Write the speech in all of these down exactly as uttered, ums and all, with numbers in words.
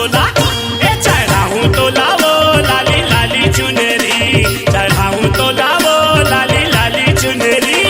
ए चढ़ाऊं तो लावो लाली लाली चुनरी, चढ़ाऊं तो लावो लाली लाली चुनरी।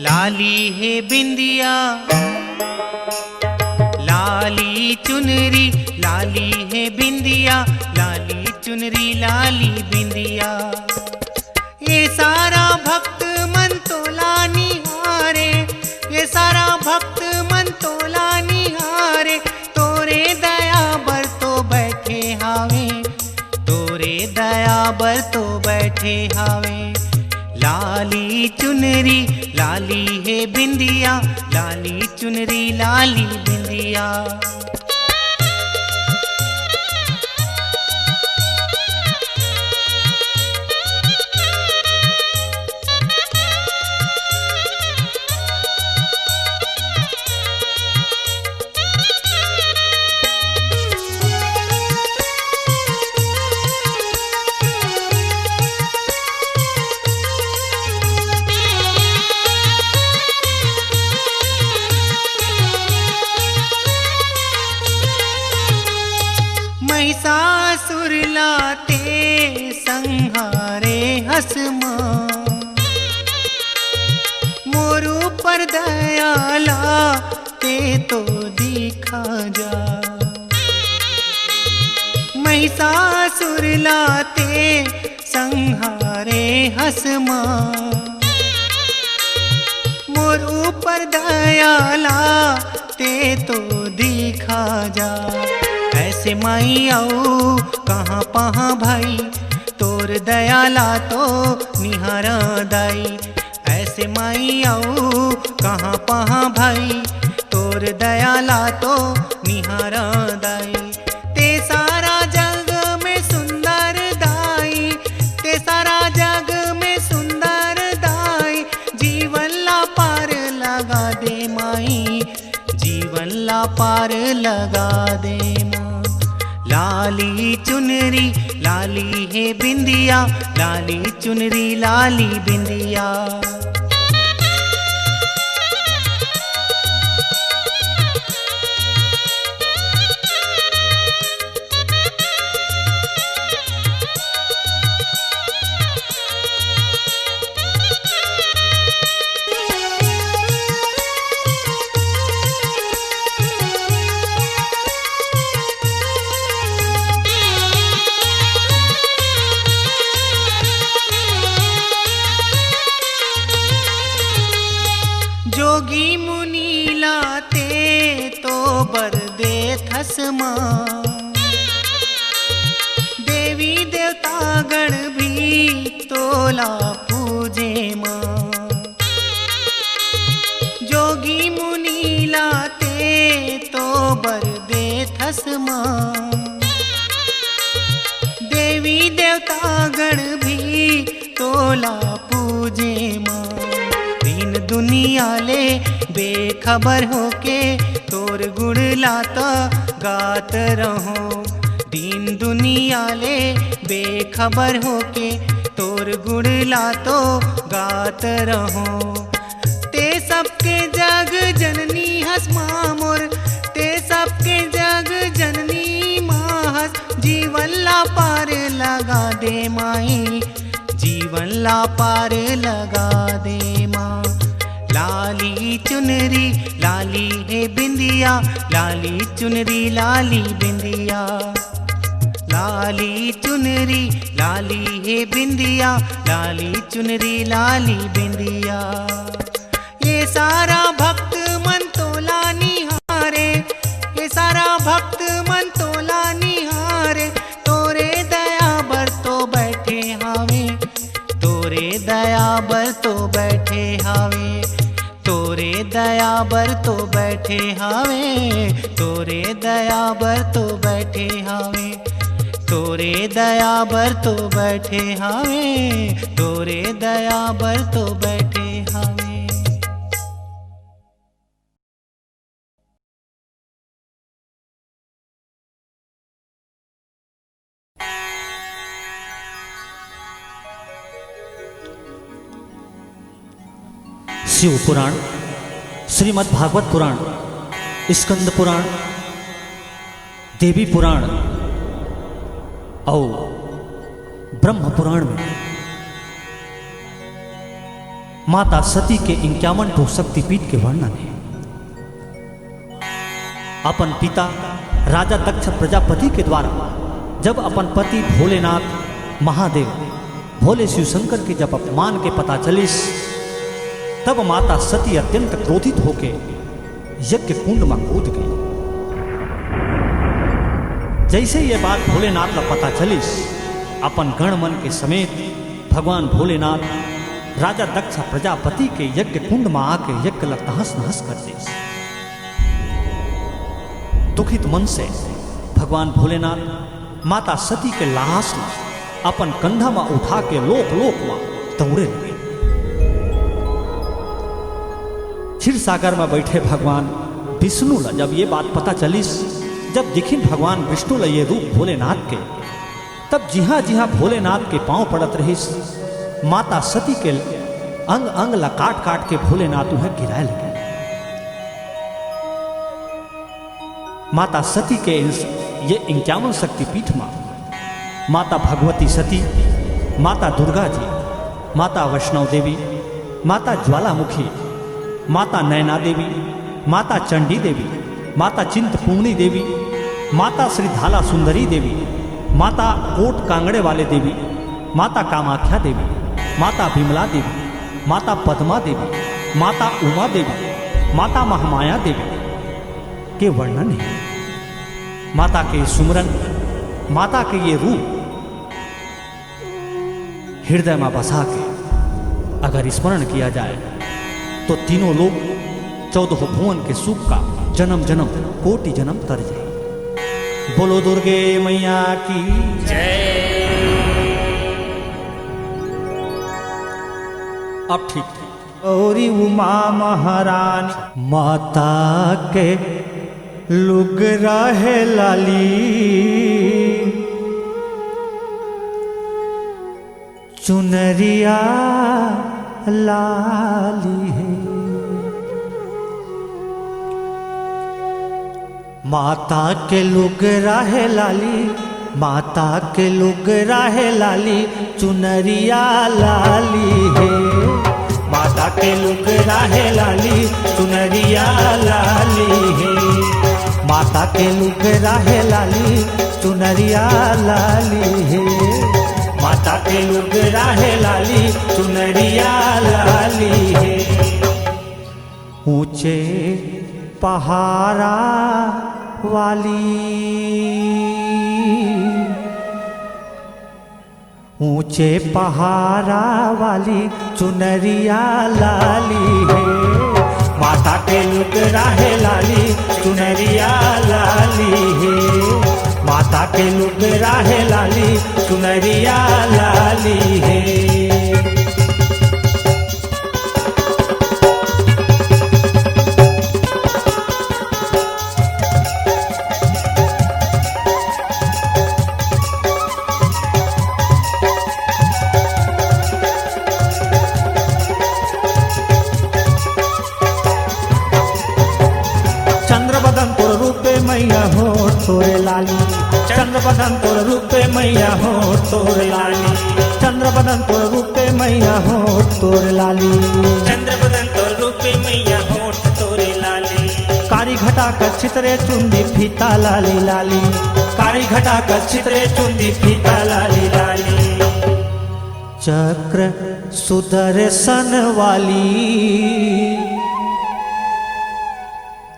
लाली हे बिंदिया, लाली चुनरी, लाली हे बिंदिया, लाली चुनरी, लाली बिंदिया। ये सारा भक्त मन तोला निहारे, ये सारा भक्त मन तोला निहारे, तोरे दया बर तो बैठे हावे, तोरे दया बर तो बैठे हावे। लाली चुनरी, लाली हे बिंदिया, लाली चुनरी, लाली बिंदिया। महिषासुर ला ते संहारे हस मा, मोर ऊपर दया ला ते तो दिखा जा। महिषासुर ला ते संहारे हस मा, मोर ऊपर दया ला ते तो दिखा जा। ऐसे माई अउ कहाँ पहाँ भाई, तोर दया ला तो निहारा दाई। ऐसे माई अउ कहाँ पहाँ भाई, तोर दया ला तो निहारा दाई। ते सारा जग में सुंदर दाई, ते सारा जग में सुंदर दाई, जीवन ला पार लगा दे माई, जीवन ला पार लगा दे माँ। लाली चुनरी, लाली हे बिंदिया, लाली चुनरी, लाली बिंदिया। जोगी मुनि ला ते तो बर देथस माँ, देवी देवता गण भी तोला पूजे माँ। जोगी मुनि ला ते तो बर देथस माँ, देवी देवता गण भी तोला पूजे माँ। दीन दुनिया ले बेखबर होके तोर गुण ला तो गात रहूं। दीन दुनिया ले बेखबर होके तोर गुण ला तो गात रहूं। ते सबके जग जननी हस माँ मोर, ते सबके जग जननी माँ हस। जीवन ला पार लगा दे माई, जीवन ला पार लगा दे माँ। लाली चुनरी, लाली हे बिंदिया, लाली चुनरी, लाली बिंदिया। लाली चुनरी, लाली हे बिंदिया, लाली चुनरी, लाली बिंदिया। ये सारा भक्त मन तोला निहारे, ये सारा भक्त मन तोला निहारे, तोरे दया बर तो बैठे हावे, तोरे दया बर तो बैठे हावे, तोरे दया बर तो बैठे हावे, तोरे दया बर तो बैठे हावे, तोरे दया बर तो बैठे हावे, तोरे दया बर तो बैठे हावे। शिव पुराण, श्रीमद् भागवत पुराण, स्कंद पुराण, देवी पुराण अउ ब्रह्म पुराण में माता सती के इक्यावन ठो शक्तिपीठ के वर्णन हे। अपन पिता राजा दक्ष प्रजापति के द्वारा जब अपन पति भोलेनाथ महादेव, भोले शिव शंकर के जब अपमान के पता चलिस, तब माता सती अत्यंत क्रोधित होके यज्ञ कुंड म कूद गई। जैसे ये बात भोलेनाथ ला पता चलिस, अपन गण मन के समेत भगवान भोलेनाथ राजा दक्ष प्रजापति के यज्ञ कुंड म आके यज्ञ ला तहस नहस कर दिस। दुखित मन से भगवान भोलेनाथ माता सती के लाश ला अपन कंधा म उठा के लोक लोक म दौड़े लगे। क्षीर सागर म बैठे भगवान विष्णु ला जब ये बात पता चलिस, जब दिखिन भगवान विष्णु ला ये रूप भोलेनाथ के, तब जिहां जिहां भोलेनाथ के पांव पड़त रहिस, माता सती के अंग अंग ला काट काट के भोलेनाथ उहें गिराए लगे। माता सती के इस, ये इक्यावन शक्तिपीठ म माता भगवती सती, माता दुर्गा जी, माता वैष्णव देवी, माता ज्वालामुखी, माता नैना देवी, माता चंडी देवी, माता चिंतपूर्णी देवी, माता श्री धाला सुंदरी देवी, माता कोट कांगड़े वाले देवी, माता कामाख्या देवी, माता विमला देवी, माता पद्मा देवी, माता उमा देवी, माता महामाया देवी के वर्णन हे। माता के सुमरन, माता के ये रूप हृदय म बसा के अगर स्मरण किया जाए, तो तीनों लोक, चौदह भुवन के सुख का जन्म जन्म, कोटि जन्म तर जाए। बोलो दुर्गे मैया की जय। अब ठीक। गौरी उमा महारानी। माता के लुगरा हे लाली, चुनरिया लाली हे। माता के लुगरा हे लाली, माता के लुगरा हे लाली, चुनरिया लाली हे। माता के लुगरा हे लाली, चुनरिया लाली हे। माता के लुगरा हे लाली, चुनरिया लाली हे। माता के लुगरा हे लाली, चुनरिया लाली हे। ऊंचे पहारा वाली, ऊंचे पहारा वाली चुनरिया लाली हे। माता के लुगरा हे लाली, चुनरिया लाली हे। माता के लुगरा हे लाली, चुनरिया लाली हे। चंद्र बदन तोर रूपे मैया होठ तोरे लाली। चंद्र बदन तोर रूपे मैया होठ तोरे लाली। चंद्र बदन तोर रूपे मैया होठ तोरे लाली। चंद्र बदन तोर रूपे मैया होठ तोरे लाली। कारी घटा कर छितरे चुंदी फीता लाली लाली। कारी घटा कर छितरे चुंदी फीता लाली लाली। चक्र सुदर्शन वाली,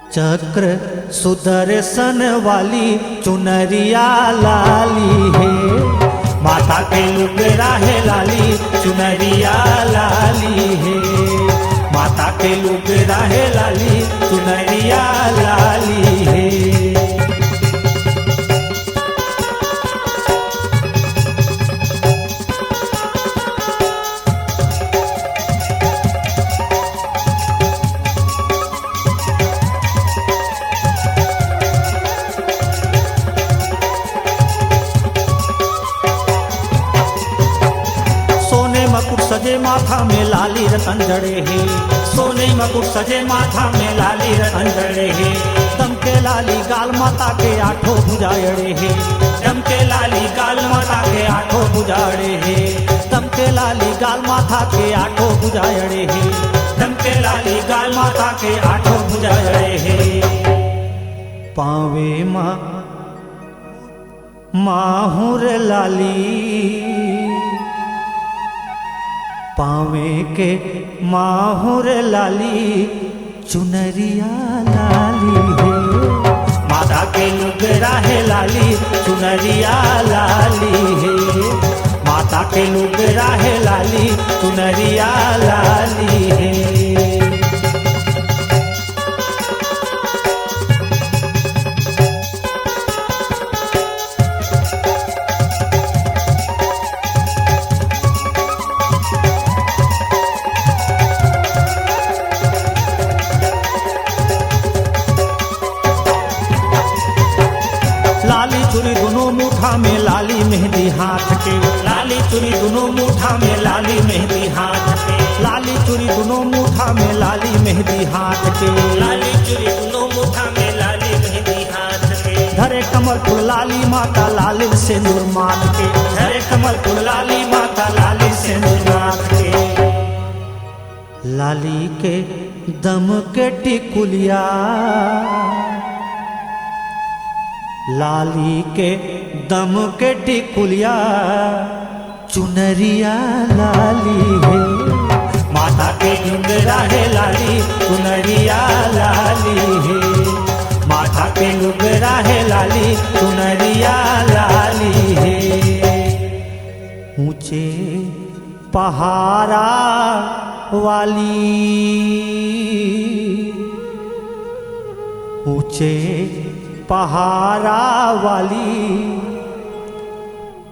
चक्र सुदर्शन वाली चुनरिया लाली हे। माता के लुगरा हे लाली, चुनरिया लाली हे। माता के लुगरा हे लाली, चुनरिया लाली हे। सोने मकुट सजे माथा में लाली रतन जड़े हे। सोने मकुट सजे माथा में लाली रतन जड़े हे। दमके लाली गाल माता के आठों भुजा अड़े हे। दमके लाली गाल माता के आठों भुजा अड़े हे। दमके के लाली गाल माथा के आठो भुजा अड़े हे। डंके लाली गाल माथा के आठो भुजा अड़े हे। पावे मा माहुर लाली, पावे के माहुर लाली, चुनरिया लाली हे। माथा के लुगरा हे लाली, चुनरिया लाली हे। माथा के लुगरा हे लाली, चुनरिया लाली हे। लाली चूरी दुनों मुठा में, लाली मेहंदी हाथ के। लाली चूरी दुनों मुठा में, लाली मेहंदी हाथ के। लाली चूरी दुनों मुठा में, लाली मेहंदी हाथ के। लाली चूरी दुनों मुठा में, लाली मेहंदी हाथ के। धरे कमल फूल लाली माता, लाली सेंदूर माथ के। धरे कमल फूल लाली माता, लाली सेंदूर माथ के। लाली के दम के टिकुलिया, लाली के दम के टिकुलिया, चुनरिया लाली हे। माथा के लुगरा हे लाली, चुनरिया लाली हे। माथा के लुगरा हे लाली, चुनरिया लाली हे। ऊंचे पहारा वाली, ऊंचे पहारा वाली,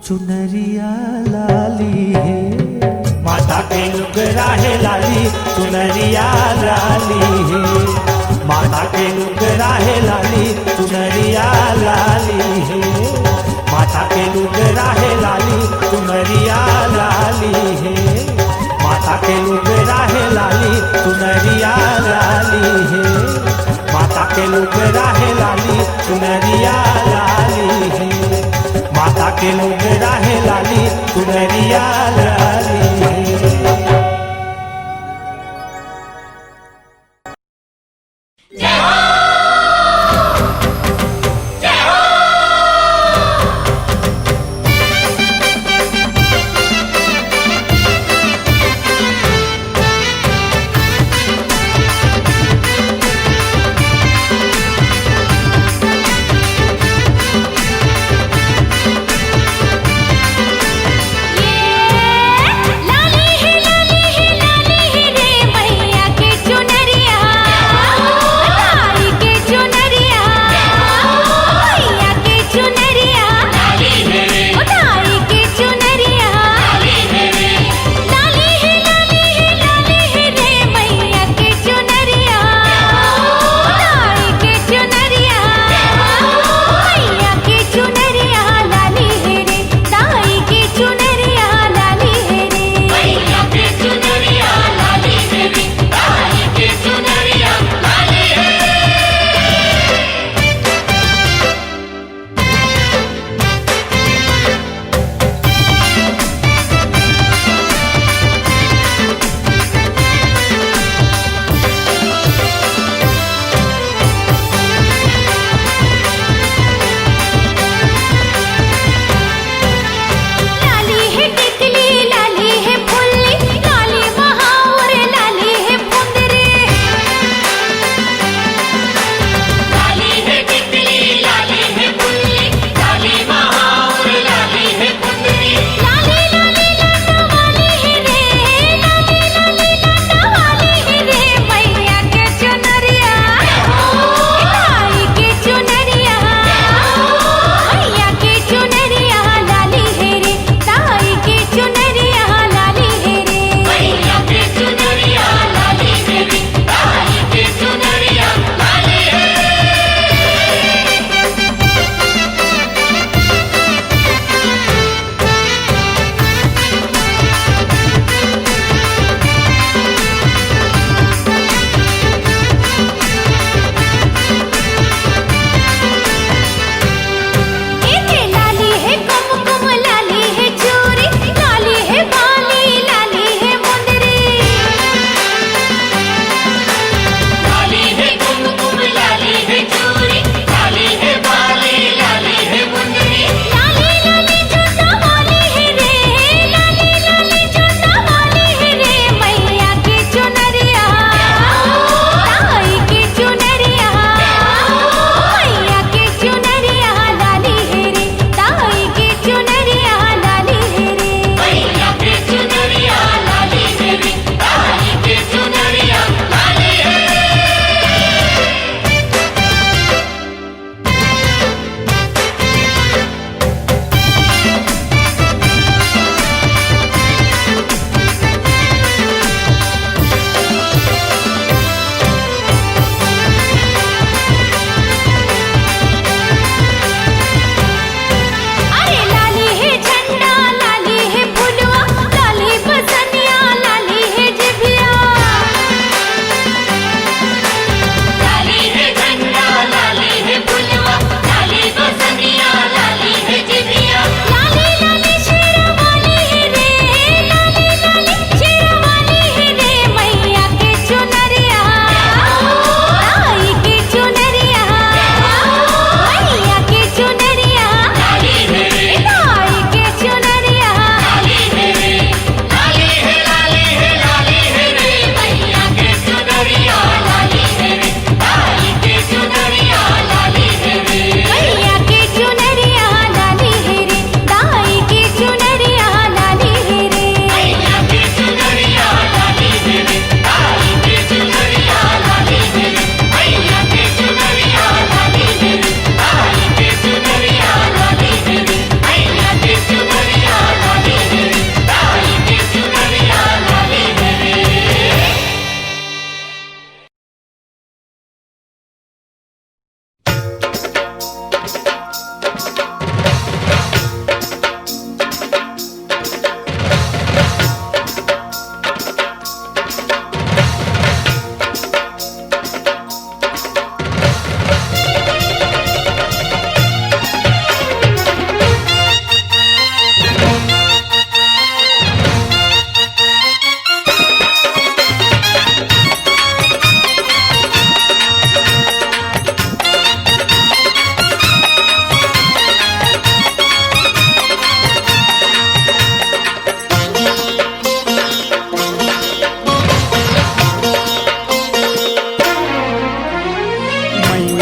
चुनरिया लाली हे। माथा के लुगरा हे लाली, चुनरिया लाली हे। माथा के लुगरा हे लाली, चुनरिया लाली हे। माथा के लुगरा हे लाली, चुनरिया लाली हे। माथा के लुगरा हे लाली, चुनरिया लाली हे। माथा के लुगरा हे लाली, चुनरिया लाली हे। माथा के लुगरा हे लाली, चुनरिया लाली हे।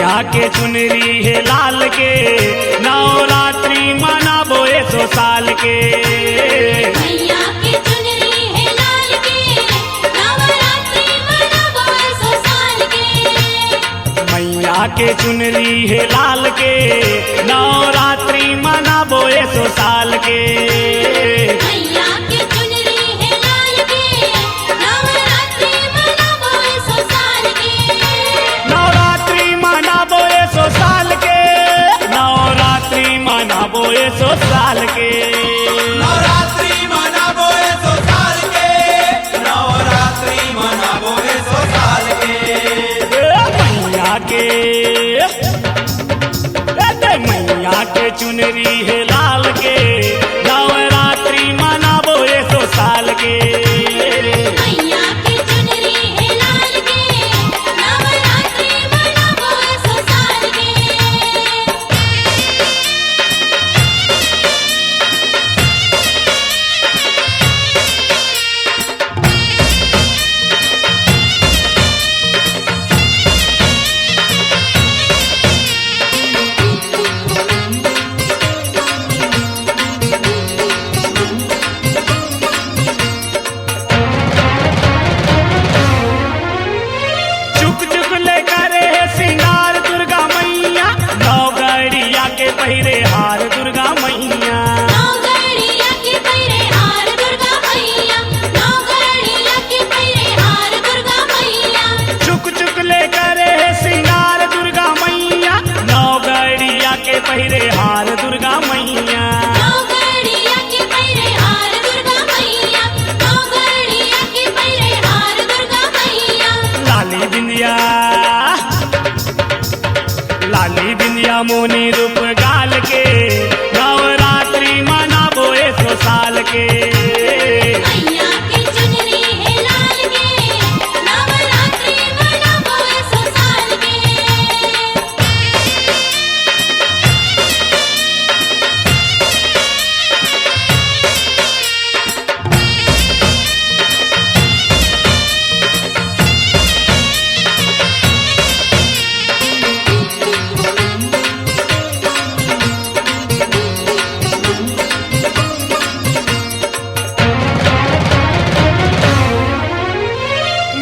मैया के चुनरी हे लाल के, नवरात्रि मनाबो एसो साल के। मैया के चुनरी हे लाल के, नवरात्रि मनाबो एसो साल के। मैया के चुनरी हे लाल के, नवरात्रि मनाबो एसो साल के। मैया के चुनरी हे लाल के, नवरात्रि मनाबो एसो साल के। नवरात्रि मनाबो एसो साल के, नवरात्रि मनाबो एसो साल के। नवरात्रि मनाबो एसो साल के, नवरात्रि मनाबो एसो साल के। ए मैया के, ए ते मैया के चुनरी हे लाल के, नवरात्रि मनाबो एसो साल के। मैया के चुनरी हे लाल के, नवरात्रि मनाबो एसो साल के। चुक चुक ले करे हे सिंगार दुर्गा मैया, नौ गड़िया के पहिरे हार दुर्गा मैया। नौ गड़िया के पहिरे हार दुर्गा मैया, नौ गड़िया के पहिरे हार दुर्गा मैया। चुक चुक ले करे हे सिंगार दुर्गा मैया, नौ गड़िया के पहिरे हार दुर्गा मैया। नौ गड़िया के पहिरे हार दुर्गा मैया, नौ गड़िया के पहिरे हार दुर्गा मैया। लाली बिंदिया, लाली बिंदिया मोनी रूप गाल के, नवरात्रि मनाबो एसो साल के। मैया के चुनरी हे लाल के, नवरात्रि मनाबो एसो साल के।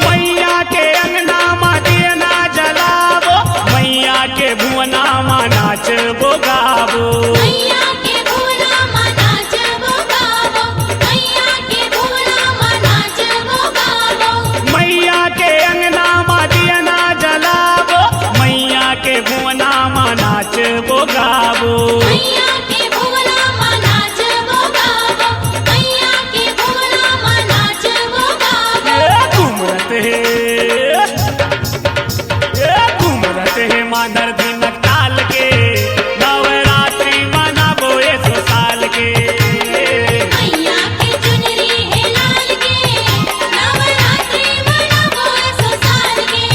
मैया के अंगना मा दियना जलाबो, मैया के भुवना मा नाचबो गाबो। मैया के भुवना मा नाचबो गाबो, मैया के भुवना मा नाचबो गाबो। मैया के अंगना मा दियना जलाबो, मैया के भुवना मा नाचबो गाबो। मैया के भुवना मा नाचबो गाबो, मैया के भुवना मा नाचबो गाबो। ए घूमरत हे, ए घूमरत हे मांदर दिनक ताल के, नवरात्रि मनाबो एसो साल के। मैया के चुनरी हे लाल के, नवरात्रि मनाबो एसो साल के।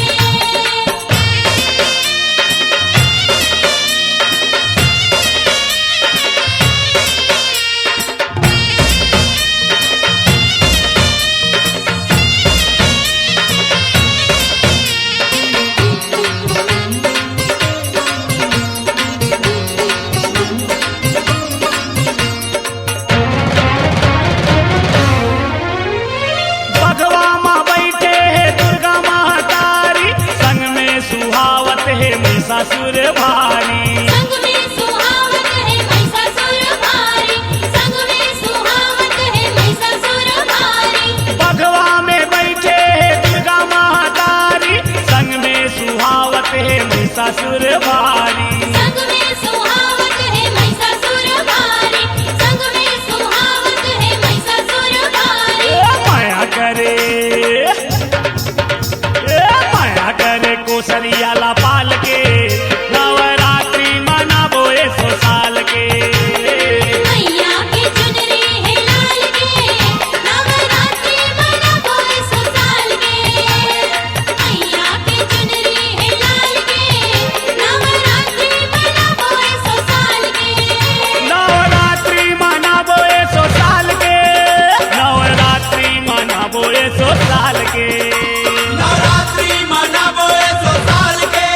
बघवा मा बइठे हे दुर्गा महतारी, संग में सुहावत हे महिषासुर भारी। संग में सुहावत हे महिषासुर भारी, संग में सुहावत हे महिषासुर भारी। बघवा में बइठे हे दुर्गा महतारी, संग में सुहावत हे महिषासुर भारी। संग में सुहावत हे महिषासुर भारी, संग में सुहावत हे महिषासुर भारी। ए मया करे, ए मया करे कोसरिया ला पाल के, नवरात्रि मनाबो एसो साल के। मैया के चुनरी हे लाल के, नवरात्रि मनाबो एसो साल के। मैया के चुनरी हे लाल के, नवरात्रि मनाबो एसो साल के। नवरात्रि मनाबो एसो साल के, नवरात्रि मनाबो एसो साल के। नवरात्रि मनाबो एसो साल के,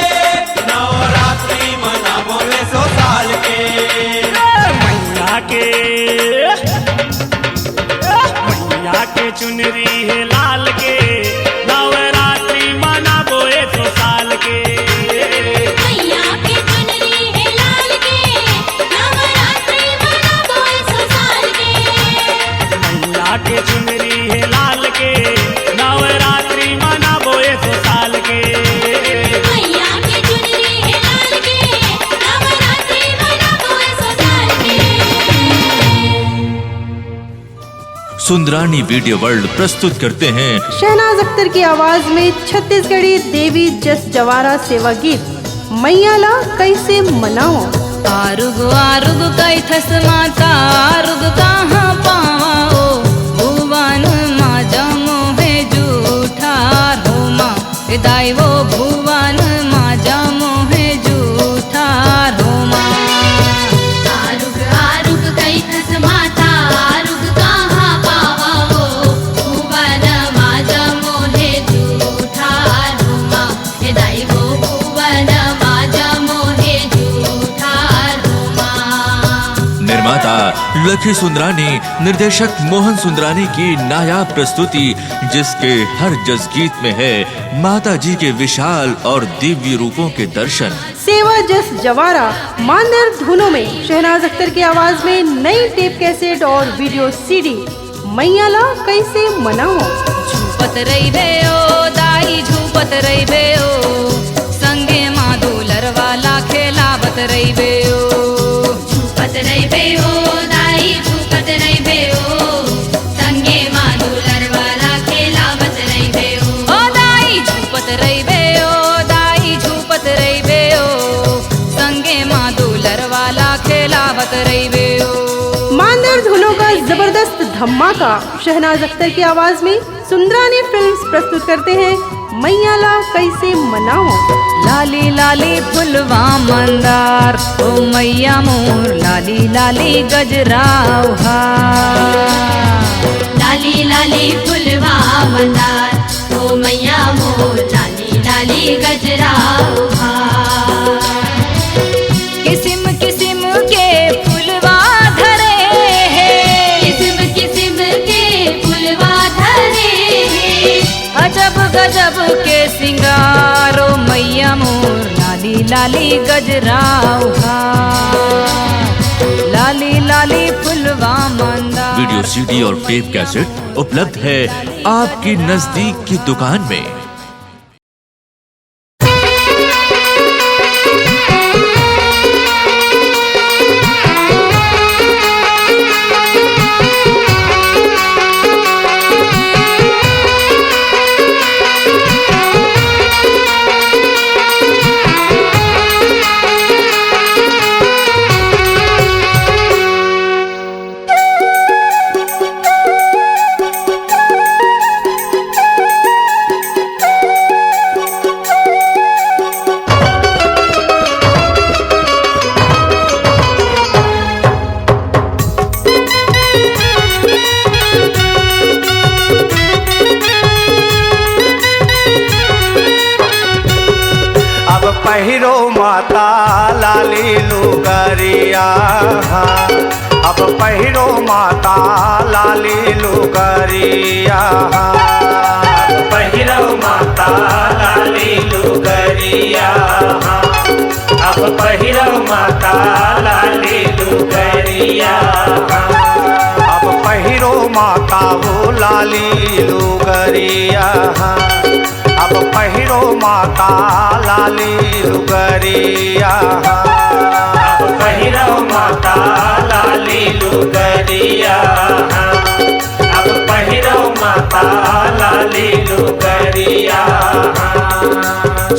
नवरात्रि चुनरी हे लाल के, नवरात्रि मनाबो ए सौ साल के। मैया के चुनरी हे लाल के, नवरात्रि मनाबो ए सौ साल के। मैया के चुनरी हे लाल के, नवरात्रि मनाबो ए सौ साल के। मैया के चुनरी हे लाल के, नवरात्रि मनाबो ए सौ साल के। सुंदरानी वीडियो वर्ल्ड प्रस्तुत करते हैं शहनाज अख्तर की आवाज में छत्तीसगढ़ी देवी जस जवारा सेवा गीत मैया ला कैसे मनाओ। आरुग आरुग कैथस माता, आरुग कहाँ पावा ओ, भुवन मा जमो हे जूठार हो माँ। ए दाई वो भुवन मा जमो हे जूठार हो माँ। आरुग आरुग कैथस माता, आरुग कहाँ पावा वो, भुवन मा जमो हे जूठार हो माँ। ए दाई वो भुवन मा जमो हे जूठार हो माँ। निर्माता लखी सुंदरानी, निर्देशक मोहन सुंदरानी की नायाब प्रस्तुति, जिसके हर जस गीत में है माता जी के विशाल और दिव्य रूपों के दर्शन। सेवा जस जवारा मांदर धुनों में शहनाज अख्तर की आवाज में नई टेप कैसेट और वीडियो सीडी मैया ला कैसे मनाओ। झूपत रहिबे ओ दाई, झूपत रहिबे ओ, संगे मा दुलर वाला खेलावत रहिबे ओ। झूपत रहिबे ओ दाई, झूपत रहिबे ओ, संगे मा दुलर वाला खेलावत रहिबे ओ। ओ दाई झूपत रहिबे ओ, दाई झूपत रहिबे ओ, संगे मा दुलर वाला खेलावत रहिबे ओ। मांदर धुनों का जबरदस्त धमाका शहनाज अख्तर की आवाज में सुंदरानी फिल्म्स प्रस्तुत करते हैं मैया ला कैसे मनाओ। लाली लाली फुलवा मंदार, ओ मैया मोर, लाली लाली गजरा ओ हार। लाली लाली फुलवा मंदार, ओ मैया मोर, लाली लाली गजरा ओ हार। किसिम किसिम के फुलवा धरे हे। किसिम किसिम के फुलवा धरे हे। अजब गजब के सिंगार ओ मैया मोर, लाली लाली गजरा ओ हार। लाली लाली फुलवा मंदार। वीडियो सीडी और टेप कैसेट उपलब्ध है आपकी नजदीक की दुकान में। अब पहिरो माता लाली लुगरिया, अब पहिरो माता लाली लुगरिया, अब पहिरो माता लाली लुगरिया, अब पहिरो माता लाली लुगरिया, अब पहिरो माता वो लाली लुगरिया। अब पहिरो माता लाली लुगरिया। अब पहिरो माता लाली लुगरिया। अब पहिरो माता लाली लुगरिया।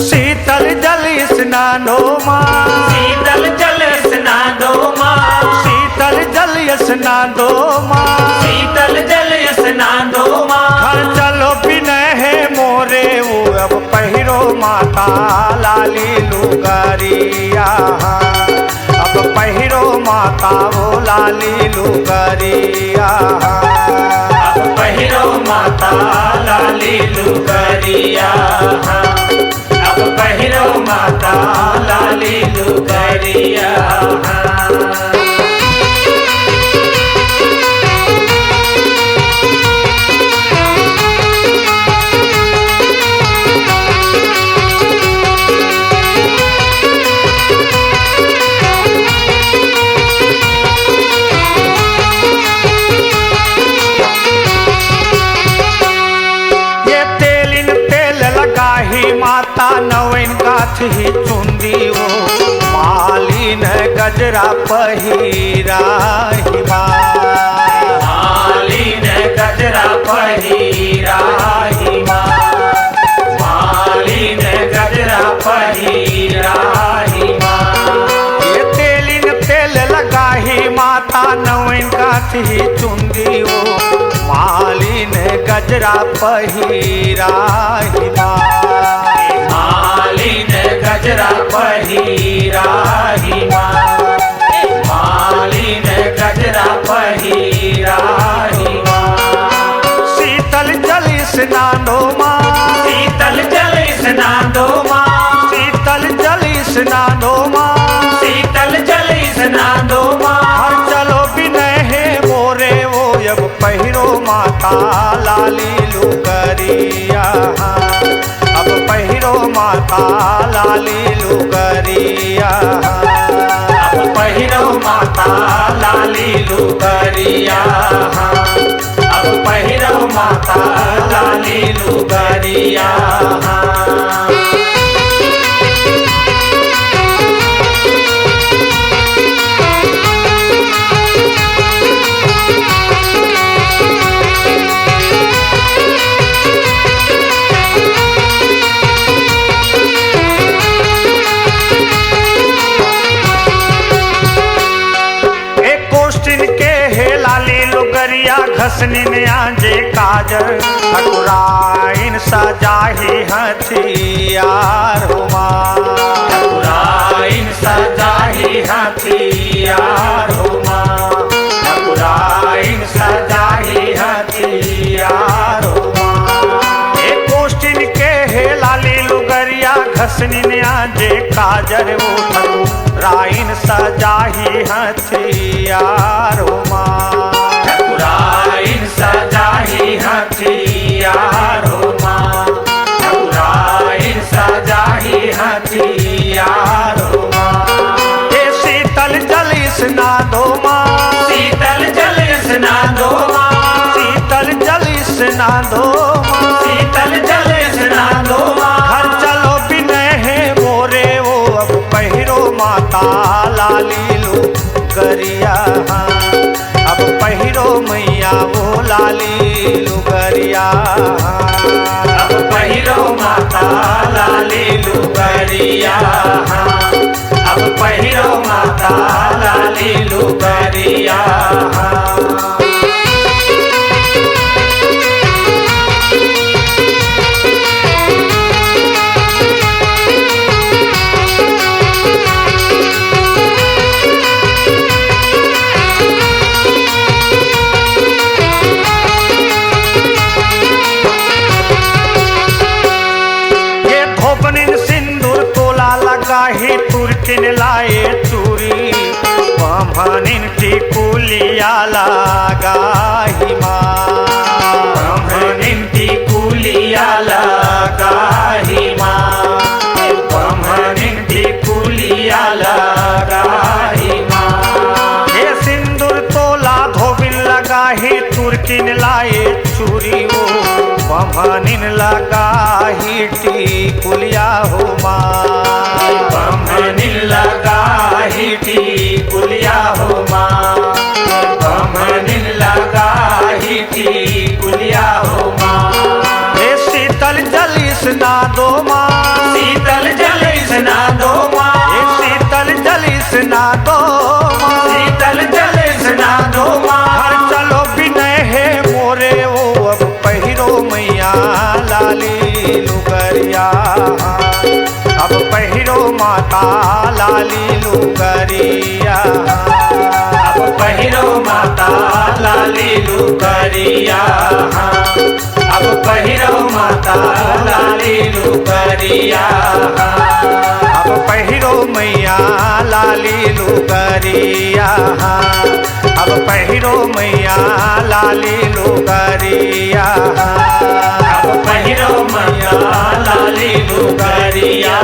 शीतल जल स्नानो माँ। शीतल जल स्नानो माँ। शीतल जल स्नानो माँ। शीतल जल स्नानो माँ। घर चलो बिनय हे मोरे वो, अब पहिरो माता लाली लुगरिया। अब पहिरो माता वो लाली लुगरिया। अब पहिरो माता लाली लुगरिया। अब पहिरो माता लाली लुगरिया। नवइन गाँथही चुंदी वो, मालिन गजरा पहिराही माँ। मालिन गजरा पहिराही माँ। मालिन गजरा पहिराही माँ। ये तेलिन तेल लगाही माता, नवइन गाँथही चुंदी वो, मालिन गजरा पहिराही माँ। मालिन गजरा पहिराही माँ। मालिन गजरा पहिराही माँ। शीतल जल स्नानो माँ। शीतल जल स्नानो माँ। शीतल जल स्नानो माँ। शीतल जल स्नानो माँ। हर चलो बिनय हे मोरे वो, अब पहिरो माता लाली लुगरिया। अब पहिरो माता लाली लुगरिया। अब पहिरो माता लाली लुगरिया। अब पहिरो माता लाली लुगरिया। एक कोष्टिन के हे लाली लुगरिया, घसनिन आंजे काजर, ठकुराइन सजाही हथियार हो माँ। ठकुराइन सजाही हथियार हो माँ। ठकुराइन सजाही हथियार हो माँ। एक कोष्टिन के हे लाली लुगरिया, घसनिन आंजे काजर वो, ठकुराइन सजाही हथियार हो माँ। ठकुराइन सजाही हथियार हो माँ। ठकुराइन सजाही हथियार हो माँ। ए शीतल जल स्नानो माँ। शीतल जल स्नानो माँ। शीतल जल स्नानो माँ। शीतल जल स्नानो माँ। घर चलो बिनय हे मोरे वो, अब पहिरो माता लाली लुगरिया। अब पहिरो मैया वो लाली लुगरिया। अब पहिरो माता लाली लुगरिया। अब पहिरो माता लाली लुगरिया। ये धोबनिन सिंदूर तोला लगाही, तुरकिन लाए चूरी, बम्हनिन टिकुलिया लगाही माँ। बम्हनिन टिकुलिया लगाही माँ। बम्हनिन टिकुलिया लगाही माँ। ये सिंदूर तोला धोबिन लगाही, तुरकिन लाए चूरी वो, बम्हनिन लगाही टिकुलिया हो माँ। बम्हनिन लगाही टिकुलिया हो माँ। बम्हनिन लगाही टिकुलिया हो माँ। हे शीतल जल स्नानो माँ। शीतल जल स्नानो माँ। हे शीतल जल स्नानो माँ। शीतल जल स्नानो माँ। घर चलो बिनय हे मोरे वो, अब पहिरो मैया लाली लुगरिया। अब पहिरो माता लाली लुगरिया। अब पहिरो माता लाली लुगरिया। अब पहिरो माता लाली लुगरिया। अब पहिरो मैया लाली लुगरिया। अब पहिरो मैया लाली लुगरिया। अब पहिरो मैया लाली लुगरिया।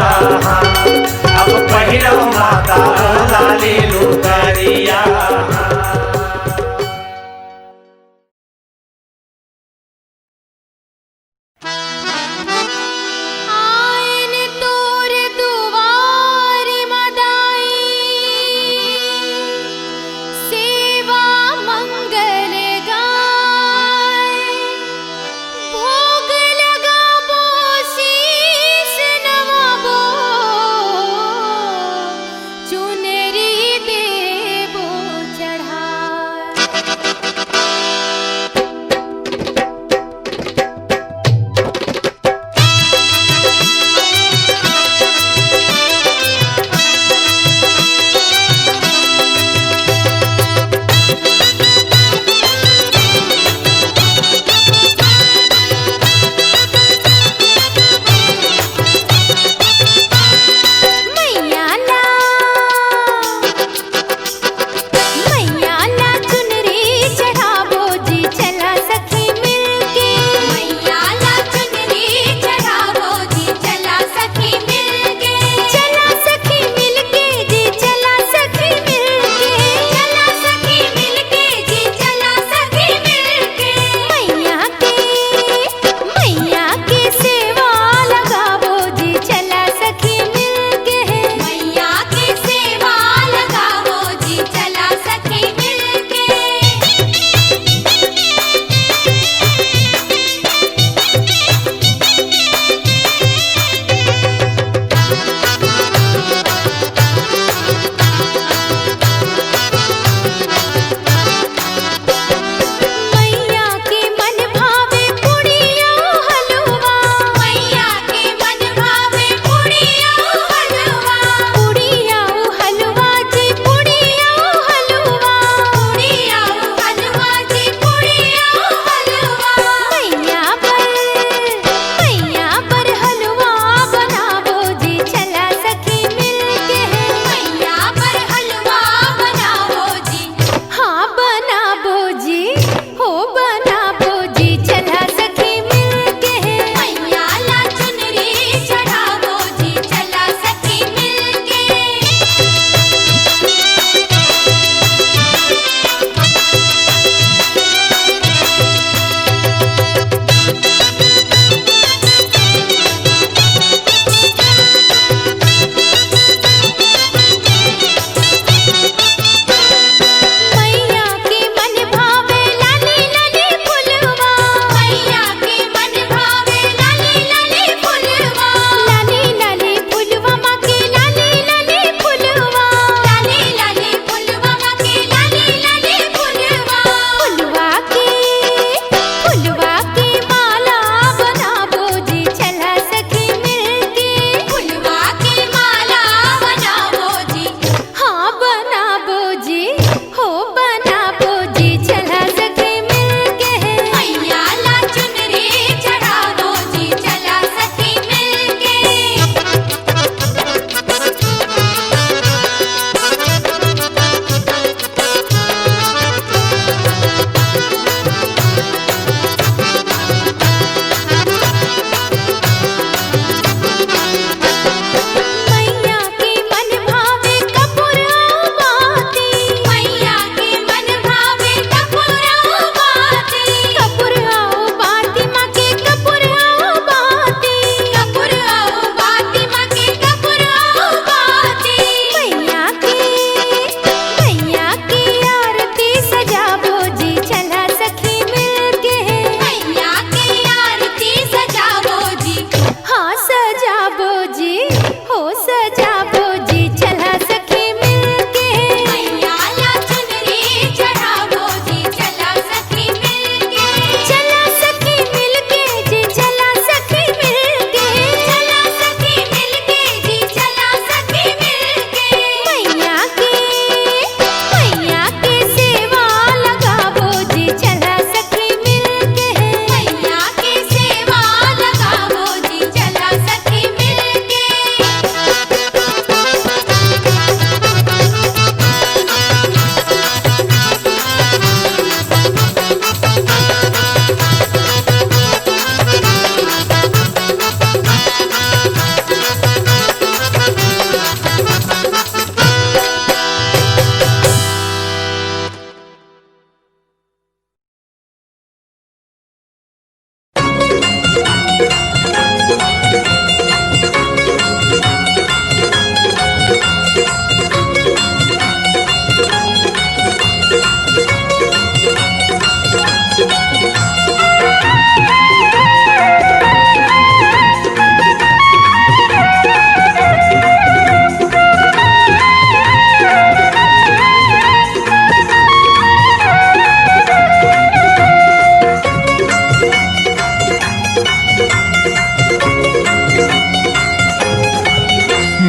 अब पहिरो माता लाली लुगरिया। आइन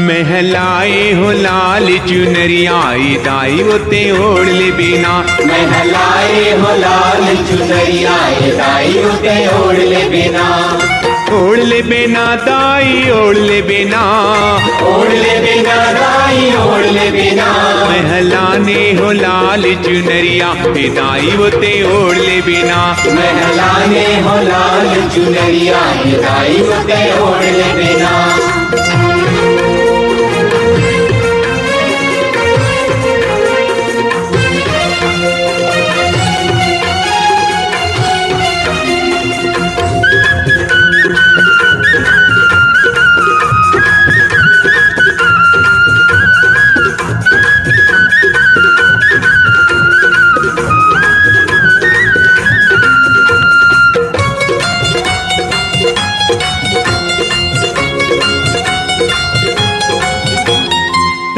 मैं ह लाए हों लाल चुनरिया, ए दाई वो तें ओढ़ लेबे ना। मैं ह लाए हों लाल चुनरिया, ए दाई वो तें ओढ़ लेबे ना। ओढ़ लेबे ना दाई, ओढ़ लेबे ना। ओढ़ लेबे ना दाई, ओढ़ लेबे ना। मैं ह लाने हों लाल चुनरिया, ए दाई वो तें ओढ़ लेबे ना। मैं ह लाने हों लाल चुनरिया, ए दाई वो तें ओढ़ लेबे ना।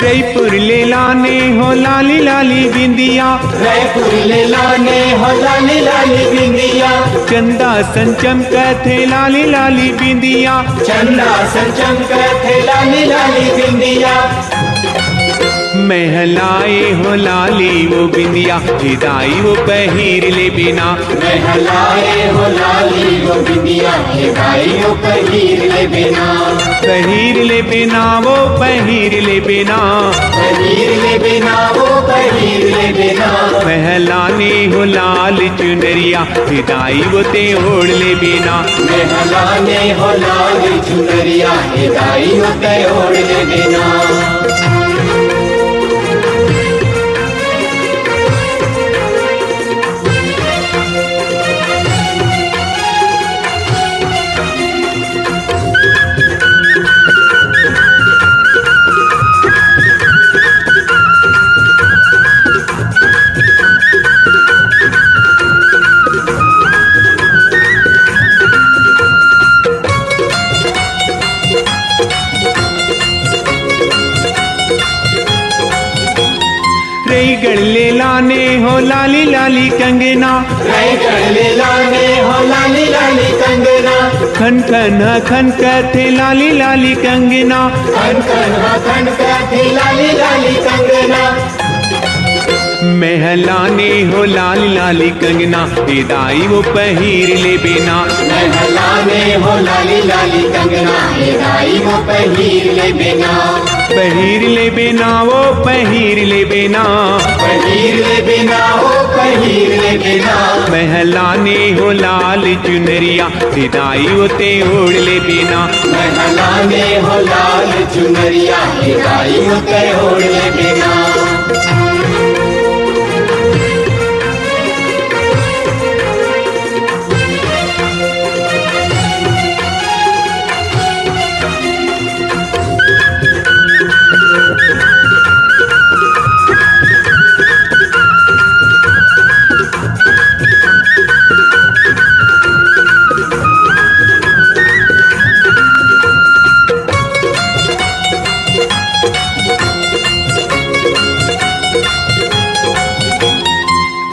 रईपुर ले लाने हों लाली लाली बिंदिया। रईपुर ले लाने हों लाली लाली बिंदिया। चंदा सन चमकथे लाली लाली बिंदिया। चंदा सन चमकथे लाली लाली बिंदिया। मैं ह लाए हों लाली वो बिंदिया, ए दाई वो पहिर लेबे ना। मैं ह लाए हों लाली वो बिंदिया, ए दाई वो पहिर लेबे ना। पहिर लेबे ना वो, पहिर लेबे ना। पहिर लेबे ना वो, पहिर लेबे ना। मैं ह लाने हों लाल चुनरिया, ए दाई वो तें ओढ़ लेबे ना। मैं ह लाने हों लाल चुनरिया, ए दाई वो तें ओढ़ लेबे ना। रईगढ़ ले लाने हों लाली लाली कंगना। रईगढ़ ले लाने हों लाली लाली कंगना। खन खन ह खनकथे लाली लाली कंगना। खन खन ह खनकथे लाली लाली कंगना। मैं ह लाने हों लाली लाली कंगना, ए दाई वो पहिर लेबे ना। मैं ह लाने हों लाली लाली कंगना, ए दाई वो पहिर लेबे ना। पहिर लेबे ना वो, पहिर लेबे ना। पहिर लेबे ना वो, पहिर लेबे ना। मैं ह लाने हों लाल चुनरिया, ए दाई वो तें ओढ़ लेबे ना। मैं ह लाने हों लाल चुनरिया, ए दाई वो तें ओढ़ लेबे ना।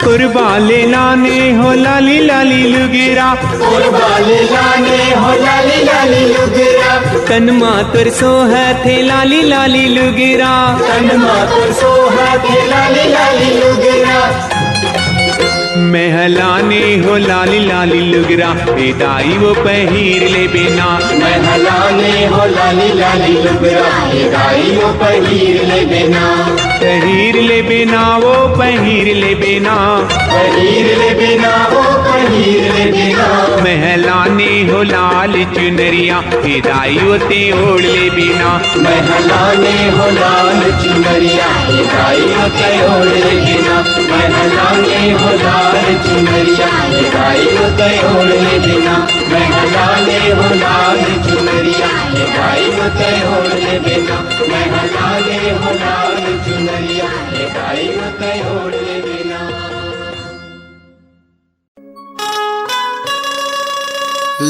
कोरबा ले लाने हों लाली लाली लुगरा। कोरबा ले लाने हों लाली लाली लुगरा। तन मा तोर सोहथे लाली लाली लुगरा। तन मा तोर सोहथे लाली लाली लुगरा। मैं ह लाने हों लाली लाली लुगरा, ए दाई वो पहिर लेबे ना। मैं ह लाने हों लाली लाली लुगरा, ए दाई वो पहिर लेबे ना। पहिर लेबे ना वो, पहिर लेबे ना। पहिर लेबे ना वो, पहिर लेबे ना। मैं ह लाने हों लाल चुनरिया, ए दाई वो तें ओढ़ लेबे ना। मैं ह लाने हों लाल चुनरिया, ए दाई वो तें ओढ़ लेबे ना। मैं ह लाने हों लाल चुनरिया, ए दाई वो तें ओढ़ लेबे ना। मैं ह लाने हों लाल चुनरिया, ए दाई वो तें ओढ़ लेबे ना। मैं ह लाने हों लाल चुनरिया, ए दाई वो तें ओढ़ लेबे ना।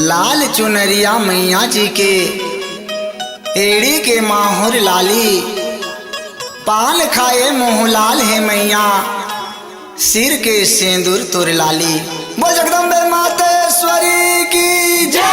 लाल चुनरिया मैया जी के, एड़ी के माहुर लाली, पान खाए मुँह लाल हे मैया, सिर के सेंदुर तोर लाली। बोल जगदम्बे मातेश्वरी की जय।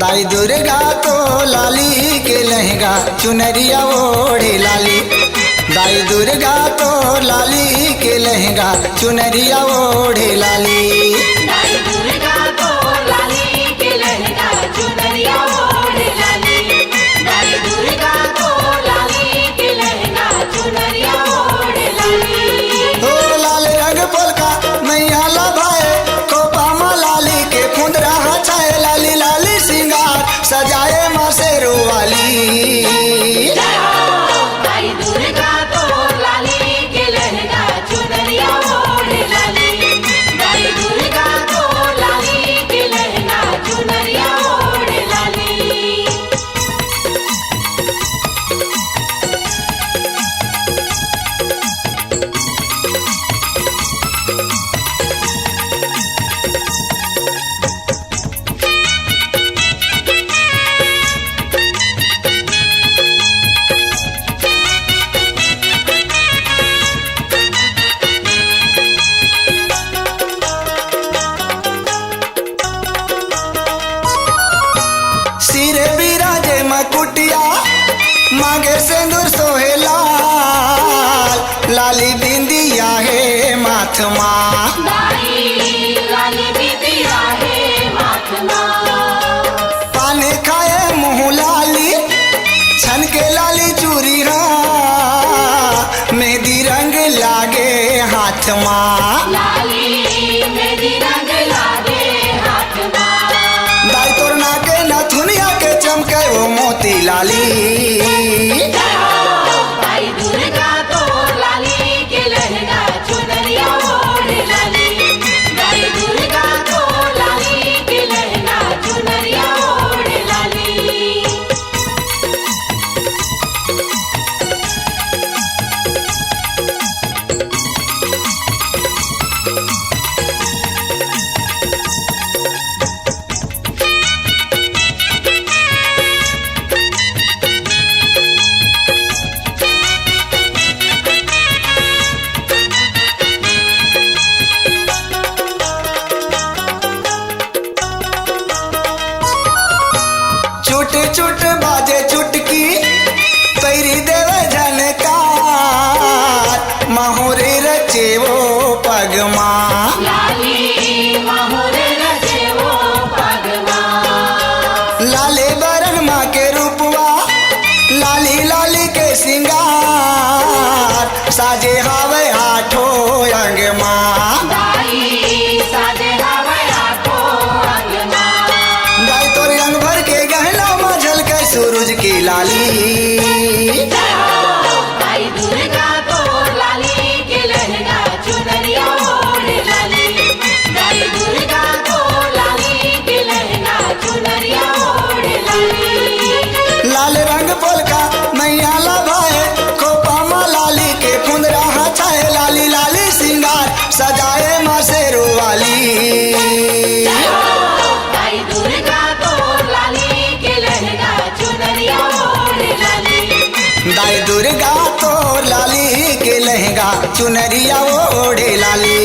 दाई दुर्गा तोर लाली के लहंगा चुनरिया ओढ़े लाली। दाई दुर्गा तोर लाली के लहंगा चुनरिया ओढ़े लाली। दाई दुर्गा तोर लाली के लहंगा चुनरिया ओढ़े लाली। दाई दुर्गा तोर लाली के लहंगा चुनरिया ओढ़े लाली। ओ लाल रंग पोलका मैया ला भाए, खोपा मा लाली के फुंदरा हा छाए, लाली लाली सिंगार सजाए मा शेरो वाली। जय हो, दाई दुर्गा तोर लाली के लहंगा चुनरिया ओढ़े लाली। दाई दुर्गा तोर लाली के लहंगा चुनरिया ओढ़े लाली। सिरे बिराजे मकुटिया, मांगे सिंदूर सोहे लाल, लाली बिंदिया हे माथ मा। दाई लाली बिंदिया हे माथ मा। पाने खाए मुँह लाली, छन के लाली चूरी हा, मेहंदी रंग लागे हाथ मा। लाली मेहंदी रंग लागे हाथ मा। दाई तोर नाक के नथुनिया के चमके वो मोती लाली। जय हो, दाई दुर्गा तोर लाली के लहंगा चुनरिया ओढ़े लाली। दाई दुर्गा तोर लाली के लहंगा चुनरिया ओढ़े लाली। चुट चुट बाजे चुटकी, पैरी देवे झनकार, माहुर रचे वो पगमा। लाली माहुर रचे वो पगमा। लाले बरन मा के रूपवा, लाली लाली के सिंगार, साजे हावे आठो अंग मा। दाई साजे हावे आठो अंग मा। दाई तोर अंग भर के गहना मा झलके सूरज के लाली। जय हो, दाई दुर्गा तोर लाली के लहंगा चुनरिया ओढ़े लाली। दाई दुर्गा तोर लाली के लहंगा चुनरिया ओढ़े लाली। लाल रंग पोलका मैया ला भाए, खोपा मा लाली के फुंदरा हा छाए, लाली लाली सिंगार सजाए मा शेरो वाली। जय हो, दाई दुर्गा तोर लाली के लहंगा चुनरिया ओढ़े लाली। दाई दुर्गा तोर लाली के लहंगा चुनरिया ओढ़े लाली।